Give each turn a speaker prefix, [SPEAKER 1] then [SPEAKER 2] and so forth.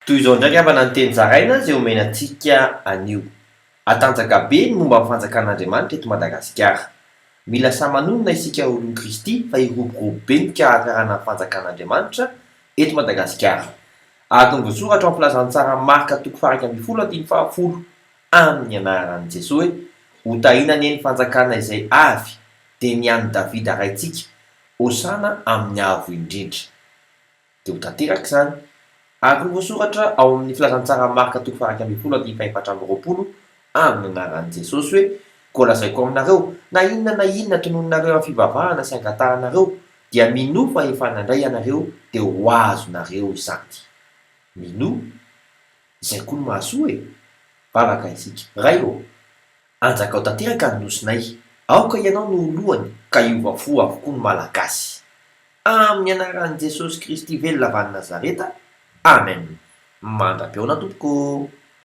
[SPEAKER 1] Toy izao indray angamba ny teny zaraina izay omena antsika anio. Hatanjaka be ny momba ny fanjakan'Andriamanitra eto Madagasikara. Mila samy manonona isika olon'i Kristy fa hiroborobo be ny fikarakarana ny fanjakan'Andriamanitra eto Madagasikara. Araka ny voasoratra ao amin'ny filazantsaran'i Marka toko faha-11 andininy fahafolo, amin'ny anaran'i Jesoa hoe, Hotahiana anie ny fanjakana izay avy, dia ny an'i Davida raintsika, Hosana amin'ny avo indrindra. Dia ho tanteraka izany, araka ny voasoratra ao amin'ny Filazantsaran'i Marka toko faha-11 andininy faha-24 amin'ny anaran'i Jesosy hoe, Koa lazaiko aminareo, na inona na inona tononinareo amin'ny fivavahana sy angatahanareo, dia minoa fa efa nandray ianareo, dia ho azonareo izany. Minoa. Izay koa no mahasoa e! Vavaka isika. Ray ô! Anjakao tanteraka ny Nosinay. Aoka Ianao no ho lohany ka hiova fo avokoa ny Malagasy. Amin'ny anaran'i Jesosy Kristy velona avy any Nazareta. Amen. Mandra-pihaona tompoko ô!